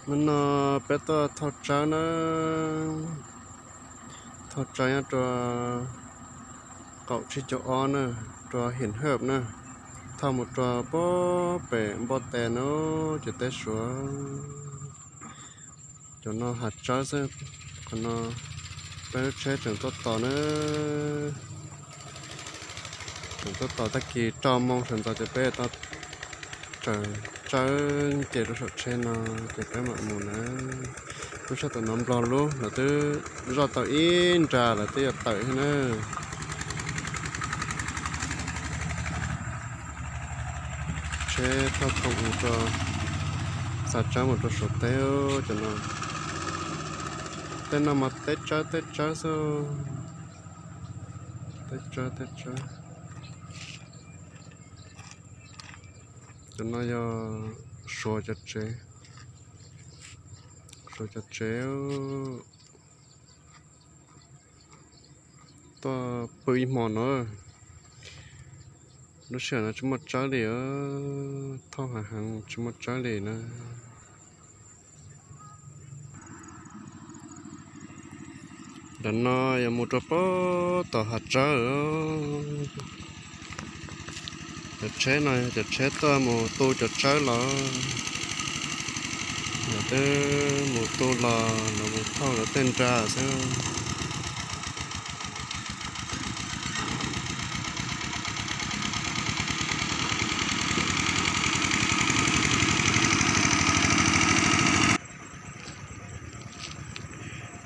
Hnub no peb tuaj thauj tsawb na, thauj tsawb nyob rau kaum tsib caug ob na, rau Hiam Hawm na, thauj mus rau pem Npoj Tes na, ces teb Suav. Cov no hav tsawb xwb, qhov no peb lub tsheb tseem tuaj tos na, tseem tuaj tos tag kis rau moo sawv ntxov ces peb tau tsaws tsawb nce rau saum tsheb no ces peb mam mus na. Lub sij hawm no Nplog lub lawv twb zoj tau ib nra lawv twb yuav tawm thiab na. Tsheb thauj khoom mus rau, xa tsawb mus rau Suav teb cov no. Tej no mas teb tsawb teb tsawb xwb, teb tsawb teb tsawb. Cov no yog Suav cov tsev, Suav cov tsev. Tuaj pw ib hmo no, lub sij hawm no tsis muaj tsawb li, thauj heev heev tsis muaj tsawb li na. Ntawm no yog mus rau pem tom hav tsawb. Cov tsheb no cov tsheb tuaj mus tu cov tsawb los, lawv twb mus tu los lawv mus thauj lawv tej nra xwb.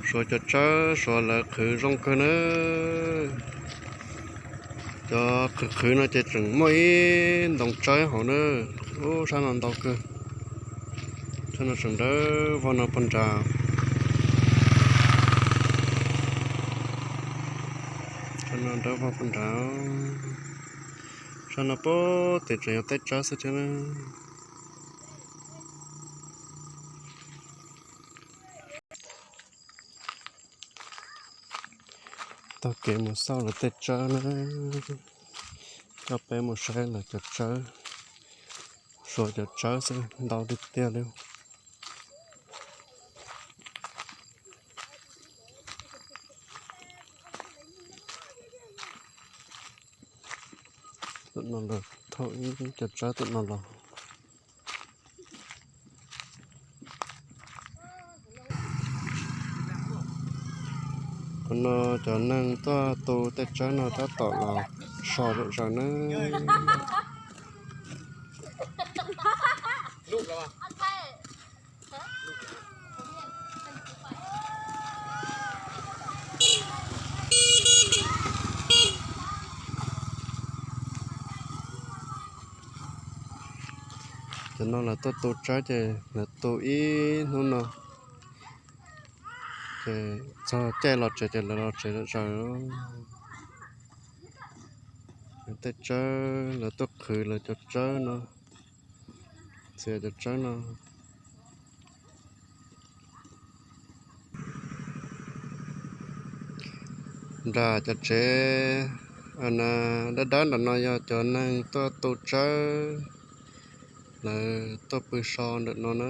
Suav cov tsawb Suav lawv qhwv zoo kawg na. Cov qhwv qhwv no ces tseem muaj ib ntoo tsawb hauv na. Ub, sab no ntau kawg. Sab no tseem dawb vog no pog nrad. Sab no dawb vog pog nrad. Sab no pem tim tseem yog teb tsawb xwb thiab na. Taug kev mus xauj lawv tej tsawb na, coj peb mus saib lawv cov tsawb, Suav cov tsawb xwb ntau tiag tiag li. Tus no los thauj ib cov tsawb tus no los. Qhov no cov neeg tuaj tu tej tsawb no tab tom los so zom zaws na. Cov no lawv tuaj tu tsawb ces lawv tu ib hnub no, ces txog caij los tsev ces lawv los tsev zom zaws. Tej tsawb lawv tuaj qhwv lawv cov tsawb no, txiav cov tsawb no. Nram cov tsev dawb dawb nram no yog cov neeg tuaj tu tsawb, lawv tuaj pw so ntawm no na.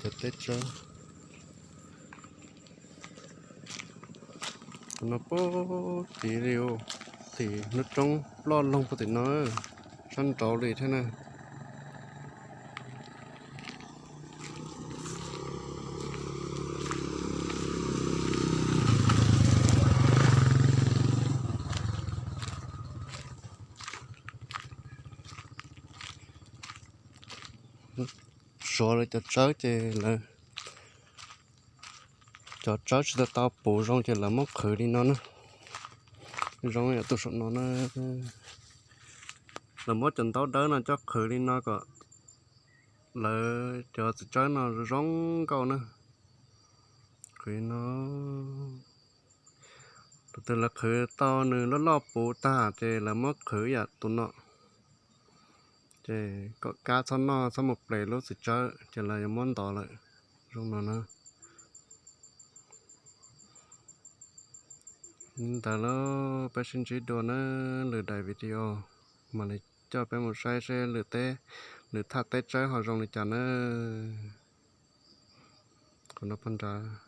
Cov teb tsawb no puag tim li, tim hnub roob loj loog puag tim no, sab nraud li thiab na. Suav lawv cov tsawb ces lawv cov tsawb tsis tau tau puv zoo ces lawv muab qhwv li no na. Zoo yam tus saum no na, lawv muab cov ntaub dawb no coj qhwv li no kom lawv cov txiv tsawb no zoo nkauj na. Qhwv li no, tus twg lawv qhwv tau nws loj loj puv tag ces lawv muab qhwv yam tus no, ces kom kab txhob noj txhob mus ples lub txiv tsawb ces lawv yuav muab ntov lawm. Zoo no na. Li ntawd los peb sib ntsib dua na, lwm daim video mam li coj peb mus saib seb lwm teb, lwm thaj teb tsawb ho zoo li cas na. Qhov no pog nrad.